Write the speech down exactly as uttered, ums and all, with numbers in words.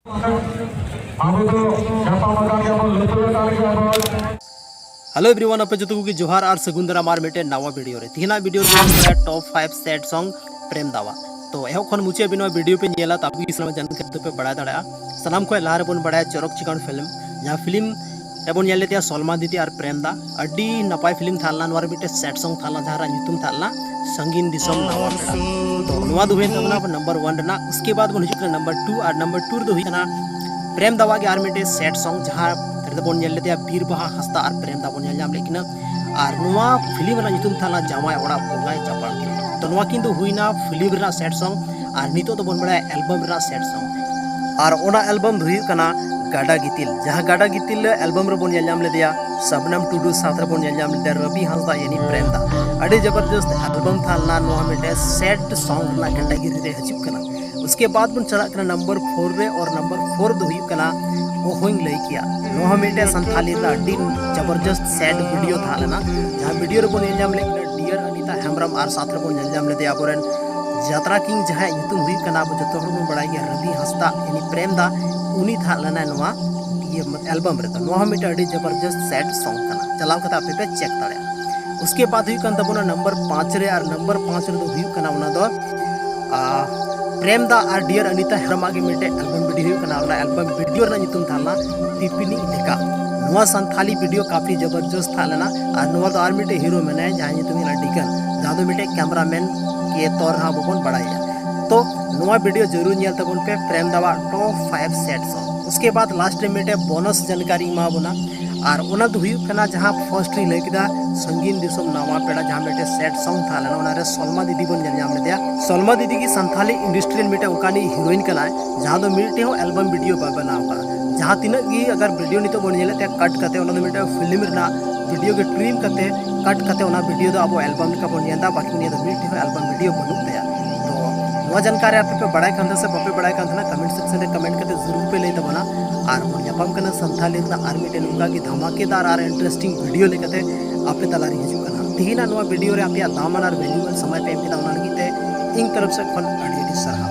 ᱟᱵᱚ ᱫᱚ ᱜᱟᱯᱟ ᱢᱟᱨᱟᱝ ᱜᱮᱵᱚᱱ ᱞᱟᱹᱴᱩ ᱞᱮᱠᱟᱱ ᱜᱮᱭᱟᱵᱚᱱ᱾ Hello everyone, ᱟᱯᱮ ᱡᱚᱛᱚ ᱠᱚᱜᱮ ᱡᱚᱦᱟᱨ ᱟᱨ ᱥᱟᱹᱜᱩᱱ ᱫᱟᱨᱟᱢ ᱟᱨ ᱢᱤᱫᱴᱮᱱ ᱱᱟᱣᱟ ᱵᱷᱤᱰᱤᱭᱳ ᱨᱮ᱾ ᱛᱮᱦᱮᱧᱟᱜ ᱵᱷᱤᱰᱤᱭᱳ ᱨᱮ ᱵᱚᱱ ᱵᱟᱲᱟᱭᱟ ᱴᱚᱯ ᱯᱷᱟᱭᱤᱵᱷ ᱥᱮᱰ ᱥᱚᱝ ᱯᱨᱮᱢ ᱫᱟᱣᱟ᱾ ᱛᱚ ᱮᱦᱚᱵ ᱠᱷᱚᱱ ᱢᱩᱪᱟᱹᱫ ᱦᱟᱹᱵᱤᱡ ᱱᱚᱣᱟ ᱵᱷᱤᱰᱤᱭᱳ ᱯᱮ ᱧᱮᱞᱟ, ᱛᱟᱵᱤ ᱜᱮ ᱥᱟᱱᱟᱢ ᱡᱟᱱᱠᱟᱨᱤ ᱫᱚᱯᱮ ᱵᱟᱲᱟᱭ ᱫᱟᱲᱮᱭᱟᱜᱼᱟ᱾ ᱥᱟᱱᱟᱢ ᱠᱷᱚᱱ ᱞᱟᱦᱟ ᱨᱮᱵᱚᱱ ᱵᱟᱲᱟᱭᱟ ᱪᱚᱨᱚᱠ ᱪᱤᱠᱟᱹᱲ ᱯᱷᱤᱞᱢ, ᱡᱟᱦᱟᱸ ᱯᱷᱤᱞᱢ ᱨᱮᱵᱚᱱ ᱧᱮᱞ ᱞᱮᱫᱮᱭᱟ ᱥᱚᱞᱢᱟ ᱫᱤᱫᱤ ᱟᱨ ᱯᱨᱮᱢ ᱫᱟ᱾ ᱟᱹᱰᱤ ᱱᱟᱯᱟᱭ ᱯᱷᱤᱞᱢ ᱛᱟᱦᱮᱸ ᱞᱮᱱᱟ᱾ ᱱᱚᱣᱟ ᱨᱮ ᱢᱤᱫᱴᱮᱱ ᱥᱮᱰ ᱥᱚᱝ ᱛᱟᱦᱮᱸ ᱞᱮᱱᱟ, ᱡᱟᱦᱟᱸ ᱨᱮᱱᱟᱜ ᱧᱩᱛᱩᱢ ᱛᱟᱦᱮᱸ ᱞᱮᱱᱟ ᱥᱟᱺᱜᱤᱧ ᱫᱤᱥᱚᱢ ᱱᱟᱣᱟ ᱯᱮᱲᱟ᱾ ᱛᱚ ᱱᱚᱣᱟ ᱫᱚ ᱦᱩᱭᱮᱱ ᱛᱟᱵᱚᱱᱟ ᱱᱟᱢᱵᱟᱨ ᱚᱣᱟᱱ ᱨᱮᱱᱟᱜ᱾ ᱩᱥᱠᱮ ᱵᱟᱫ ᱵᱚᱱ ᱦᱤᱡᱩᱜ ᱠᱟᱱᱟ ᱱᱟᱢᱵᱟᱨ ᱴᱩ, ᱟᱨ ᱱᱟᱢᱵᱟᱨ ᱴᱩ ᱨᱮᱫᱚ ᱦᱩᱭᱩᱜ ᱠᱟᱱᱟ ᱯᱨᱮᱢ ᱫᱟᱣᱟᱜ ᱜᱮ ᱟᱨ ᱢᱤᱫᱴᱮᱱ ᱥᱮᱰ ᱥᱚᱝ, ᱡᱟᱦᱟᱸ ᱨᱮᱫᱚ ᱵᱚᱱ ᱧᱮᱞ ᱞᱮᱫᱮᱭᱟ ᱵᱤᱨ ᱵᱟᱦᱟ ᱦᱟᱸᱥᱫᱟ ᱟᱨ ᱯᱨᱮᱢ ᱫᱟ ᱵᱚᱱ ᱧᱮᱞ ᱧᱟᱢ ᱞᱮᱫ ᱠᱤᱱᱟ᱾ ᱟᱨ ᱱᱚᱣᱟ ᱯᱷᱤᱞᱢ ᱨᱮᱱᱟᱜ ᱧᱩᱛᱩᱢ ᱛᱟᱦᱮᱸ ᱞᱮᱱᱟ ᱡᱟᱶᱟᱭ ᱚᱲᱟᱜ ᱵᱚᱸᱜᱟᱭ ᱪᱟᱯᱟᱲ ᱠᱮᱫᱟ᱾ ᱛᱚ ᱱᱚᱣᱟ ᱠᱤᱱ ᱫᱚ ᱦᱩᱭᱱᱟ ᱯᱷᱤᱞᱢ ᱨᱮᱱᱟᱜ ᱥᱮᱰ ᱥᱚᱝ, ᱟᱨ ᱱᱤᱛᱚᱜ ᱫᱚᱵᱚᱱ ᱵᱟᱲᱟᱭᱟ ᱮᱞᱵᱟᱢ ᱨᱮᱱᱟᱜ ᱥᱮᱰ ᱥᱚᱝ᱾ ᱟᱨ ᱚᱱᱟ ᱮᱞᱵᱟᱢ ᱫᱚ ᱦᱩᱭᱩᱜ ᱠᱟᱱᱟ ᱜᱟᱰᱟ ᱜᱤᱛᱤᱞ, ᱡᱟᱦᱟᱸ ᱜᱟᱰᱟ ᱜᱤᱛᱤᱞ ᱮᱞᱵᱟᱢ ᱨᱮᱵᱚᱱ ᱧᱮᱞ ᱧᱟᱢ ᱞᱮᱫᱮᱭᱟ ᱥᱟᱵᱱᱟᱢ ᱴᱩᱰᱩ, ᱥᱟᱶᱛᱮ ᱨᱮᱵᱚᱱ ᱧᱮᱞ ᱧᱟᱢ ᱞᱮᱫᱮᱭᱟ ᱨᱚᱵᱤ ᱦᱟᱸᱥᱫᱟ ᱭᱟᱱᱤ ᱯᱨᱮᱢ ᱫᱟ᱾ ᱟᱹᱰᱤ ᱡᱚᱵᱚᱨᱫᱚᱥᱛ ᱮᱞᱵᱟᱢ ᱛᱟᱦᱮᱸ ᱞᱮᱱᱟ᱾ ᱱᱚᱣᱟ ᱢᱤᱫᱴᱮᱱ ᱥᱮᱰ ᱥᱚᱝ ᱨᱮᱱᱟᱜ ᱠᱮᱴᱟᱜᱚᱨᱤ ᱨᱮ ᱦᱤᱡᱩᱜ ᱠᱟᱱᱟ᱾ ᱩᱥᱠᱮ ᱵᱟᱫ ᱵᱚᱱ ᱪᱟᱞᱟᱜ ᱠᱟᱱᱟ ᱱᱟᱢᱵᱟᱨ ᱯᱷᱳᱨ ᱨᱮ, ᱟᱨ ᱱᱟᱢᱵᱟᱨ ᱯᱷᱳᱨ ᱫᱚ ᱦᱩᱭᱩᱜ ᱠᱟᱱᱟ ᱚᱦᱚᱧ ᱞᱟᱹᱭ ᱠᱮᱭᱟ᱾ ᱱᱚᱣᱟ ᱦᱚᱸ ᱢᱤᱫᱴᱮᱱ ᱥᱟᱱᱛᱷᱟᱞᱤ ᱨᱮᱱᱟᱜ ᱟᱹᱰᱤ ᱡᱚᱵᱚᱨᱫᱚᱥᱛ ᱥᱮᱰ ᱵᱷᱤᱰᱤᱭᱳ ᱛᱟᱦᱮᱸ ᱞᱮᱱᱟ, ᱡᱟᱦᱟᱸ ᱵᱷᱤᱰᱤᱭᱳ ᱨᱮᱵᱚᱱ ᱧᱮᱞ ᱧᱟᱢ ᱞᱮᱫ ᱠᱤᱱᱟ ᱰᱤᱭᱟᱨ ᱚᱱᱤᱛᱟ ᱦᱮᱢᱵᱨᱚᱢ, ᱟᱨ ᱥᱟᱶᱛᱮ ᱨᱮᱵᱚᱱ ᱧᱮᱞ ᱧᱟᱢ ᱞᱮᱫᱮᱭᱟ ᱟᱵᱚᱨᱮᱱ ᱡᱟᱛᱨᱟ ᱠᱤᱝ, ᱡᱟᱦᱟᱸᱭᱟᱜ ᱧᱩᱛᱩᱢ ᱦᱩᱭᱩᱜ ᱠᱟᱱᱟ, ᱟᱵᱚ ᱡᱚᱛᱚ ᱦᱚᱲ ᱵᱚᱱ ᱵᱟᱲᱟᱭ ᱜᱮᱭᱟ, ᱨᱚᱵᱤ ᱦᱟᱸᱥᱫᱟ, ᱩᱱᱤ ᱯᱨᱮᱢ ᱫᱟ, ᱩᱱᱤ ᱛᱟᱦᱮᱸ ᱞᱮᱱᱟᱭ ᱱᱚᱣᱟ ᱤᱭᱟᱹ ᱮᱞᱵᱟᱢ ᱨᱮᱫᱚ᱾ ᱱᱚᱣᱟ ᱦᱚᱸ ᱢᱤᱫᱴᱮᱱ ᱟᱹᱰᱤ ᱡᱚᱵᱚᱨᱫᱚᱥᱛ ᱥᱮᱰ ᱥᱚᱝ ᱠᱟᱱᱟ, ᱪᱟᱞᱟᱣ ᱠᱟᱛᱮ ᱟᱯᱮ ᱯᱮ ᱪᱮᱠ ᱫᱟᱲᱮᱭᱟᱜᱼᱟ᱾ ᱩᱥᱠᱮ ᱵᱟᱫ ᱦᱩᱭᱩᱜ ᱠᱟᱱ ᱛᱟᱵᱚᱱᱟ ᱱᱟᱢᱵᱟᱨ ᱯᱟᱸᱪ ᱨᱮ, ᱟᱨ ᱱᱟᱢᱵᱟᱨ ᱯᱟᱸᱪ ᱨᱮᱫᱚ ᱦᱩᱭᱩᱜ ᱠᱟᱱᱟ ᱚᱱᱟ ᱫᱚ, ᱟ, ᱯᱨᱮᱢ ᱫᱟ ᱟᱨ ᱰᱤᱭᱟᱨ ᱚᱱᱤᱛᱟ ᱦᱮᱢᱵᱨᱚᱢᱟᱜ ᱜᱮ ᱢᱤᱫᱴᱮᱡ ᱮᱞᱵᱟᱢ ᱵᱷᱤᱰᱤᱭᱳ ᱦᱩᱭᱩᱜ ᱠᱟᱱᱟ᱾ ᱚᱱᱟ ᱮᱞᱵᱟᱢ ᱵᱷᱤᱰᱤᱭᱳ ᱨᱮᱱᱟᱜ ᱧᱩᱛᱩᱢ ᱛᱟᱦᱮᱸ ᱞᱮᱱᱟ ᱯᱤᱯᱤᱱᱤ ᱞᱮᱠᱟ᱾ ᱱᱚᱣᱟ ᱥᱟᱱᱛᱷᱟᱞᱤ ᱵᱷᱤᱰᱤᱭᱳ ᱠᱟᱯᱷᱤ ᱡᱚᱵᱚᱨᱫᱚᱥᱛ ᱛᱟᱦᱮᱸ ᱞᱮᱱᱟ, ᱟᱨ ᱱᱚᱣᱟ ᱫᱚ ᱟᱨ ᱢᱤᱫᱴᱮᱡ ᱦᱤᱨᱳ ᱢᱮᱱᱟᱭᱟ, ᱡᱟᱦᱟᱸᱭ ᱧᱩᱛᱩᱢ ᱦᱩᱭᱩᱜ ᱠᱟᱱᱟ ᱰᱤᱜᱟᱱ, ᱡᱟᱦᱟᱸ ᱫᱚ ᱢᱤᱫᱴᱮᱡ ᱠᱮᱢᱨᱟᱢᱮᱱ ᱠᱮ ᱛᱚᱨ ᱨᱮᱦᱚᱸ ᱟᱵᱚ ᱵᱚᱱ ᱵᱟᱲᱟᱭᱟ᱾ ᱛᱚ ᱱᱚᱣᱟ ᱵᱷᱤᱰᱤᱭᱳ ᱡᱟᱹᱨᱩᱲ ᱧᱮᱞ ᱛᱟᱵᱚᱱ ᱯᱮ, ᱯᱨᱮᱢ ᱫᱟᱣᱟᱜ ᱴᱚᱯ ᱯᱷᱟᱭᱤᱵᱷ ᱥᱮᱰ ᱥᱚᱝ᱾ ᱩᱥᱠᱮ ᱵᱟᱫ ᱞᱟᱥᱴ ᱨᱮ ᱢᱤᱫᱴᱮᱡ ᱵᱳᱱᱟᱥ ᱡᱟᱱᱠᱟᱨᱤ ᱮᱢᱟ ᱵᱚᱱᱟ, ᱟᱨ ᱚᱱᱟ ᱫᱚ ᱦᱩᱭᱩᱜ ᱠᱟᱱᱟ ᱡᱟᱦᱟᱸ ᱯᱷᱟᱨᱥᱴ ᱨᱤᱧ ᱞᱟᱹᱭ ᱠᱮᱫᱟ ᱥᱟᱺᱜᱤᱧ ᱫᱤᱥᱚᱢ ᱱᱟᱣᱟ ᱯᱮᱲᱟ, ᱡᱟᱦᱟᱸ ᱢᱤᱫᱴᱮᱡ ᱥᱮᱰ ᱥᱚᱝ ᱛᱟᱦᱮᱸ ᱞᱮᱱᱟ, ᱚᱱᱟ ᱨᱮ ᱥᱚᱞᱢᱟ ᱫᱤᱫᱤ ᱵᱚᱱ ᱧᱮᱞ ᱧᱟᱢ ᱞᱮᱫᱮᱭᱟ᱾ ᱥᱚᱞᱢᱟ ᱫᱤᱫᱤ ᱜᱮ ᱥᱟᱱᱛᱷᱟᱞᱤ ᱤᱱᱰᱟᱥᱴᱨᱤ ᱨᱮᱱ ᱢᱤᱫᱴᱮᱡ ᱚᱱᱠᱟᱱᱤᱡ ᱦᱤᱨᱳᱭᱤᱱ ᱠᱟᱱᱟᱭ, ᱡᱟᱦᱟᱸ ᱫᱚ ᱢᱤᱫᱴᱮᱡ ᱦᱚᱸ ᱮᱞᱵᱟᱢ ᱵᱷᱤᱰᱤᱭᱳ ᱵᱟᱭ ᱵᱮᱱᱟᱣ ᱟᱠᱟᱫᱟ᱾ ᱡᱟᱦᱟᱸ ᱛᱤᱱᱟᱹᱜ ᱜᱮ ᱟᱜᱟᱨ ᱵᱷᱤᱰᱤᱭᱳ ᱱᱤᱛᱚᱜ ᱵᱚᱱ ᱧᱮᱞᱮᱫ ᱛᱟᱭᱟ ᱠᱟᱴ ᱠᱟᱛᱮ, ᱚᱱᱟ ᱫᱚ ᱢᱤᱫᱴᱮᱡ ᱯᱷᱤᱞᱢ ᱨᱮᱱᱟᱜ ᱵᱷᱤᱰᱤᱭᱳ ᱜᱮ ᱴᱨᱤᱢ ᱠᱟᱛᱮ ᱠᱟᱴ ᱠᱟᱛᱮ ᱚᱱᱟ ᱵᱷᱤᱰᱤᱭᱳ ᱫᱚ ᱟᱵᱚ ᱮᱞᱵᱟᱢ ᱞᱮᱠᱟ ᱵᱚᱱ ᱧᱮᱞ ᱮᱫᱟ, ᱵᱟᱠᱤ ᱩᱱᱤᱭᱟᱜ ᱫᱚ ᱢᱤᱫᱴᱮᱡ ᱦᱚᱸ ᱮᱞᱵᱟᱢ ᱵᱷᱤᱰᱤᱭᱳ ᱵᱟᱹᱱᱩᱜ ᱛᱟᱭᱟ᱾ ᱛᱚ ᱱᱚᱣᱟ ᱡᱟᱱᱠᱟᱨᱤ ᱟᱯᱮ ᱯᱮ ᱵᱟᱲᱟᱭ ᱠᱟᱱ ᱛᱟᱦᱮᱸ ᱥᱮ ᱵᱟᱯᱮ ᱵᱟᱲᱟᱭ ᱠᱟᱱ ᱛᱟᱦᱮᱱᱟ, ᱠᱚᱢᱮᱱᱴ ᱥᱮᱠᱥᱚᱱ ᱨᱮ ᱠᱚᱢᱮᱱᱴ ᱠᱟᱛᱮ ᱡᱟᱹᱨᱩᱲ ᱯᱮ ᱞᱟᱹᱭ ᱛᱟᱵᱚᱱᱟ᱾ ᱟᱨ ᱵᱚᱱ ᱧᱟᱯᱟᱢ ᱠᱟᱱᱟ ᱥᱟᱱᱛᱷᱟᱞᱤ ᱨᱮᱱᱟᱜ ᱟᱨ ᱢᱤᱫᱴᱮᱱ ᱱᱚᱝᱠᱟ ᱜᱮ ᱫᱷᱟᱢᱟᱠᱮᱫᱟᱨ ᱟᱨ ᱤᱱᱴᱟᱨᱮᱥᱴᱤᱝ ᱵᱷᱤᱰᱤᱭᱳ ᱞᱮᱠᱟᱛᱮ ᱟᱯᱮ ᱛᱟᱞᱟᱨᱤᱧ ᱦᱤᱡᱩᱜ ᱠᱟᱱᱟ᱾ ᱛᱮᱦᱮᱧᱟᱜ ᱱᱚᱣᱟ ᱵᱷᱤᱰᱤᱭᱳ ᱨᱮ ᱟᱯᱮᱭᱟᱜ ᱫᱟᱢᱟᱱ ᱟᱨ ᱵᱷᱮᱞᱩᱵᱚᱞ ᱥᱚᱢᱚᱭ ᱯᱮ ᱮᱢ ᱠᱮᱫᱟ, ᱚᱱᱟ ᱞᱟᱹᱜᱤᱫ ᱛᱮ ᱤᱧ ᱛᱚᱨᱚᱯ ᱥᱮᱫ ᱠᱷᱚᱱ ᱟᱹᱰᱤ ᱟᱹᱰᱤ ᱥᱟᱨᱦᱟᱣ᱾